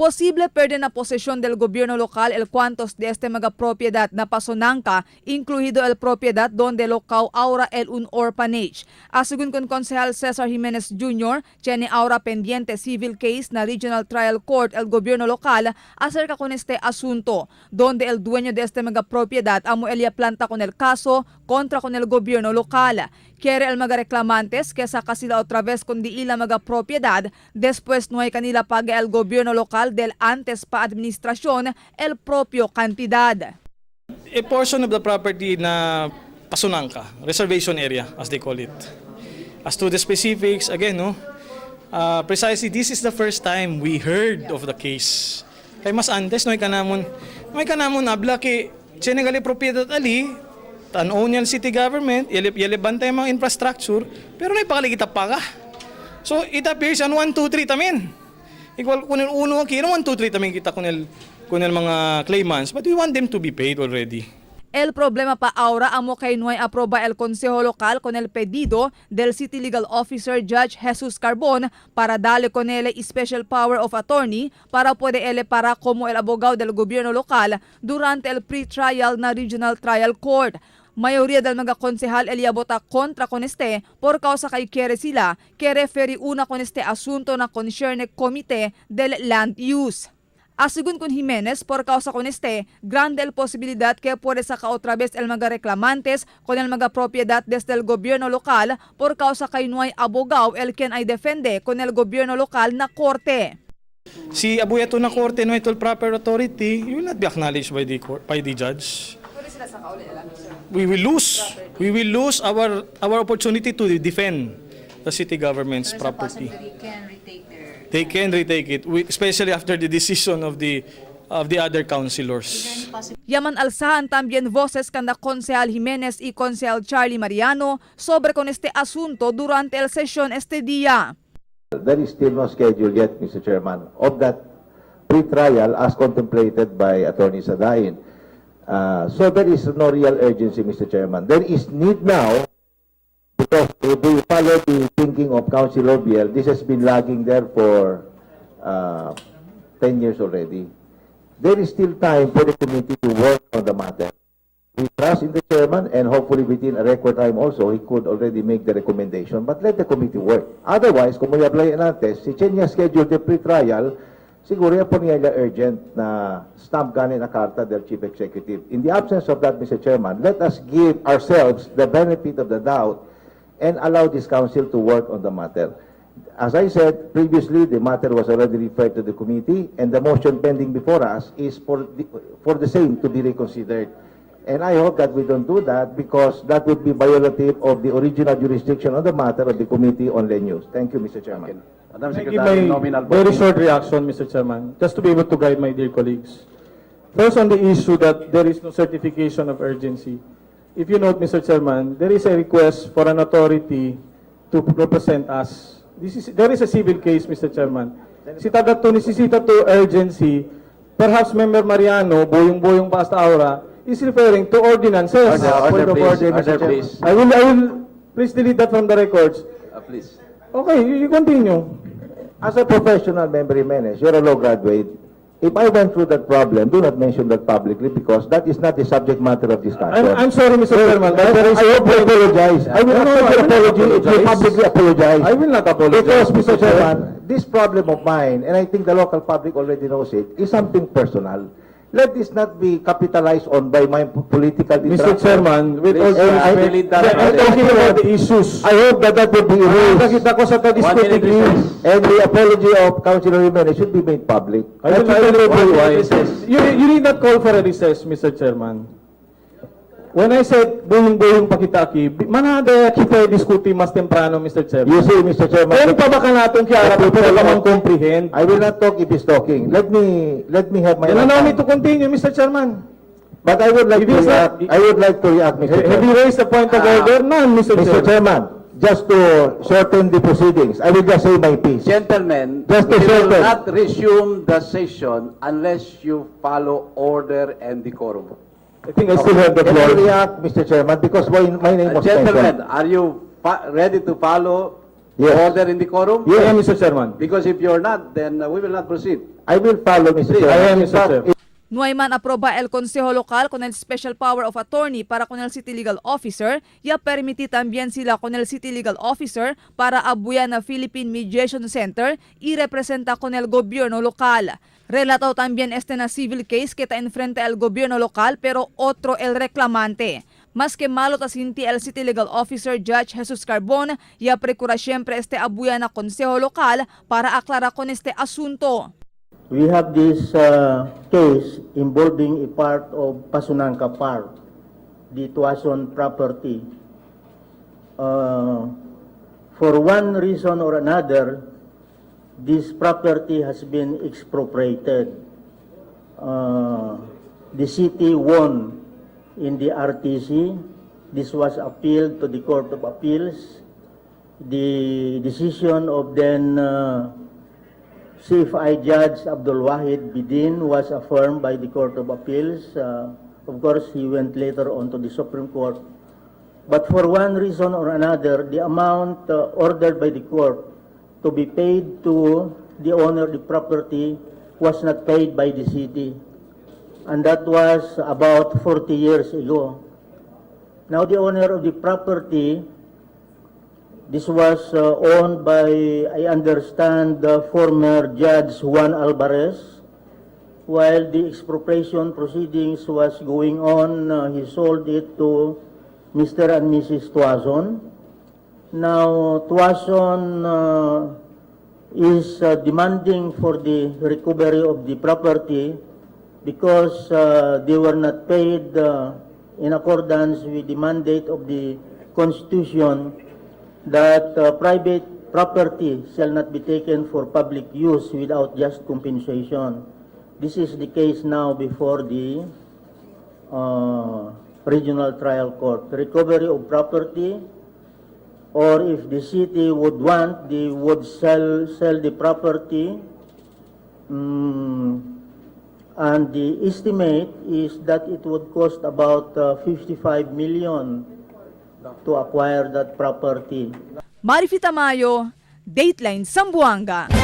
Posible perder na posesión del gobierno local el cuantos de este mga propiedad na Pasonanca, incluido el propiedad donde local ahora el un orphanage. Asegun con concejal Cesar Jimenez Jr., tiene ahora pendiente civil case na Regional Trial Court el gobierno local acerca con este asunto, donde el dueño de este mga propiedad amo elia planta con el caso contra con el gobierno local. Quiere el mga reclamantes que saca sila otra vez con di ila mga propiedad, después no hay kanila paga el gobierno local del antes pa administración el propio cantidad. A portion of the property na Pasonanca, reservation area as they call it. As to the specifics, again, no, precisely this is the first time we heard of the case. Kay mas antes, no, may kanamon habla kay Senegal propiedad ali, tan-own yan city government, yale bantay mga infrastructure, pero may pakaligita pa ka. So it appears an 1, 2, 3 tamin. Igual kun el uno aquí, 1, 2, 3 tamin kita kun el mga claimants, but we want them to be paid already. El problema pa ahora amo kay no hay aproba el Consejo Local con el pedido del City Legal Officer Judge Jesus Carbon para darle con él special power of attorney para puede él para como el abogado del gobierno local durante el pre-trial na Regional Trial Court. Mayoría del mga konsehal el bota kontra con este por causa kay quiere sila que referi una con este asunto na concerne comité del land use. Asegun con Jimenez, por causa con este, grande el posibilidad que puede sacar otra vez el mga reclamantes con el mga propiedad desde el gobierno local por causa kay no hay abogado el quien ay defende con el gobierno local na korte. Si abuya to na korte no ito proper authority, you will not be acknowledged by the court, by the judge. We will lose. We will lose our opportunity to defend the city government's There's a property. possibility can retake their. They can retake it, especially after the decision of the other Is councilors. there any possibility Yaman alzahan también voces kanda Concejal Jimenez y Concejal Charlie Mariano sobre con este asunto durante el sesión este día. There is still no schedule yet, Mr. Chairman, of that pre-trial as contemplated by Attorney Sadain. So there is no real urgency, Mr. Chairman. There is need now because if we follow the thinking of Councilor Biel, this has been lagging there for 10 years already. There is still time for the committee to work on the matter. We trust in the chairman and hopefully within a record time also, he could already make the recommendation. But let the committee work. Otherwise, como i-apply antes, si Chenya scheduled the pre-trial, siguro yan po niya urgent na stamp ganin na karta del chief executive. In the absence of that, Mr. Chairman, let us give ourselves the benefit of the doubt and allow this council to work on the matter. As I said previously, the matter was already referred to the committee, and the motion pending before us is for the same to be reconsidered. And I hope that we don't do that because that would be violative of the original jurisdiction on the matter of the Committee on Land Use. Thank you, Mr. Chairman. Madam Can I give Secretary, my nominal very voting. short reaction, Mr. Chairman, just to be able to guide my dear colleagues. First, on the issue that there is no certification of urgency. If you note, Mr. Chairman, there is a request for an authority to represent us. There is a civil case, Mr. Chairman. Si taga to necesita to urgency, perhaps Member Mariano, boyong-boyong pa hasta ahora, is referring to ordinances. Order, order, Point of please. order, Mr. Order, Chairman. please. I will, please delete that from the records. Please. Okay, you continue. As a professional member, Jimenez, you're a law graduate. If I went through that problem, do not mention that publicly because that is not the subject matter of discussion. I'm sorry, Mr. Chairman, but there is... I hope you apologize. I will No, no, accept I your will not apology if you apologize. publicly apologize. I will not apologize. Because, Mr. Mr. Chair. Chairman, this problem of mine, and I think the local public already knows it, is something personal. Let this not be capitalized on by my political Mr. interaction. Chairman, with all Please, due delete respect, that. I'm talking about the issues. I hope that that will be erased. Nakita ko sa One minute disputed recess. And the apology of Councilor Jimenez should be made public. I will One minute why. recess. You need not call for a recess, Mr. Chairman. When I said buyong-buyong pakitaki, manada kita discuti mas temprano, Mr. Chairman. You see, Mr. Chairman. Kung pa baka natin kiara, The pero people ka man comprehend. I will not talk if he's talking. Let me have my. Then allow me time. to continue, Mr. Chairman. But I would like If to he's not- react, I would like to react, Mr. Have you Chairman. raised a point of order? None, Mr. Mr. Chairman. Chairman, just to shorten the proceedings, I will just say my piece. Gentlemen, Just to we will shorten. not resume the session unless you follow order and decorum. I think I still have the Can I floor. react, Mr. Chairman, because my name was Gentlemen, mentioned. are you ready to follow Yes. Order in decorum? Yes. I am, Mr. Chairman. Because if you're not, then we will not proceed. I will follow, Mr. Chairman. I am, In Mr. fact, Chair. Nuay man aproba el Consejo Local con el Special Power of Attorney para con el City Legal Officer, ya permiti también sila con el City Legal Officer para abuya na Philippine Mediation Center y representa con el gobierno local. Relató también este na civil case que ta enfrente el gobierno local pero otro el reclamante. Más que malo ta sinti el City Legal Officer Judge Jesus Carbon, ya precura siempre este abuya na Consejo Local para aclarar con este asunto. We have this case involving a part of Pasunanka Park, the Tuason property. For one reason or another, this property has been expropriated. The city won in the RTC. This was appealed to the Court of Appeals. The decision of then CFI Judge Abdul Wahid Bidin was affirmed by the Court of Appeals. Of course, he went later on to the Supreme Court. But for one reason or another, the amount ordered by the court to be paid to the owner of the property was not paid by the city. And that was about 40 years ago. Now, the owner of the property, this was owned by, I understand, the former Judge Juan Alvarez. While the expropriation proceedings was going on, he sold it to Mr. and Mrs. Tuazon. Now, Tuazon is demanding for the recovery of the property because they were not paid in accordance with the mandate of the Constitution that private property shall not be taken for public use without just compensation. This is the case now before the Regional Trial Court. Recovery of property, or if the city would want, they would sell the property. And the estimate is that it would cost about 55 million to acquire that property. Marifi Tamayo, Dateline Zamboanga.